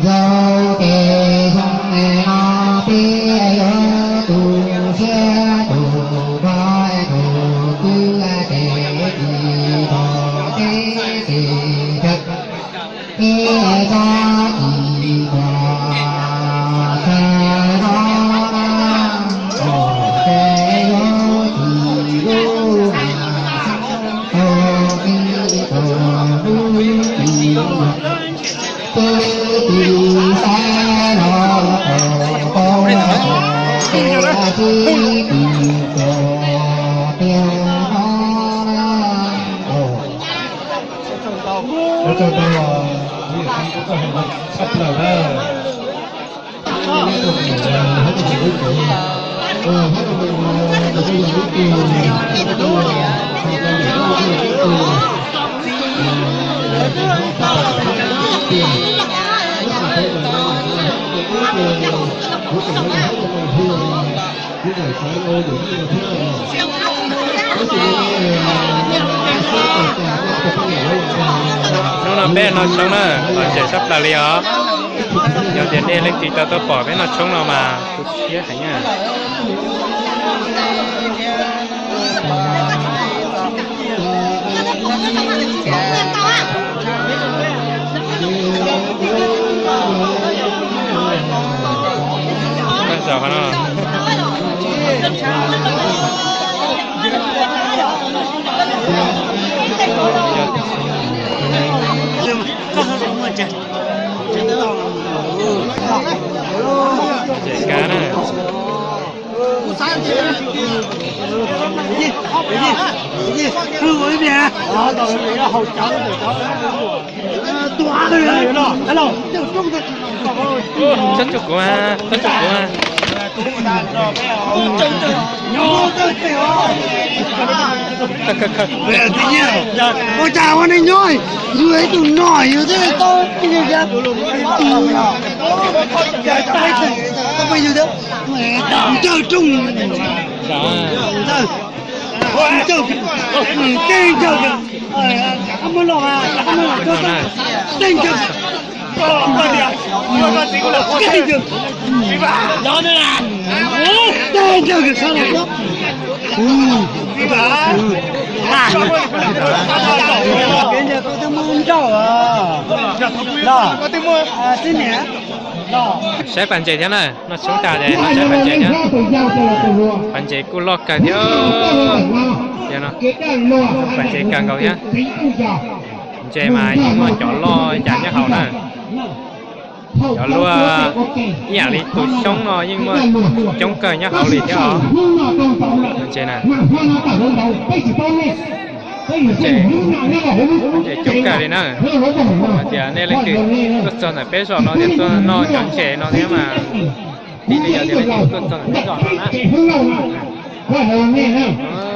Yog tes xyoo no peb yuav tu siab tus koj tus kwv tes tis tus teb tes chaw peb tsob tsis muaj chaw no na, tes yuav tsis lub mas xeeb tau tib tus lub tsis muaj. Hnub no peb noj tshoob na, los ntses sab plaws li os. Yog tias nej leej twg tau tuaj pom peb noj tshoob no mas tu siab heev na. Koj zaum qhov no. Ces kab na. Txhob tsuj kuv mas, txhob tsuj kuv mas. Ua cas ua neeg nyob yus ib tug no yus thiaj tau ncawg rooj, ncawg, tej ncawg, tej ncawg, tej ncawg. Saib pas ntses thiab na, noj tshoob tas ces saib pas ntses thiab. Pas ntses kuj loj kawg thiab. Yog no, pas ntses kawg nkaus thiab. Ntses mas yeej muaj cov loj cas nyob hauv na. Cov luaj ib yam li tus xyoob no yeej muaj coob kawg nyob hauv li thiab os. Ntses na, ntses coob kawg li na. Hais tias nej leej twg tuaj txog ntawm peb zos no tias tuaj noj cov ntses no thiab mas, tim nej yog tias leej twg tuaj txog ntawm peb zos no na.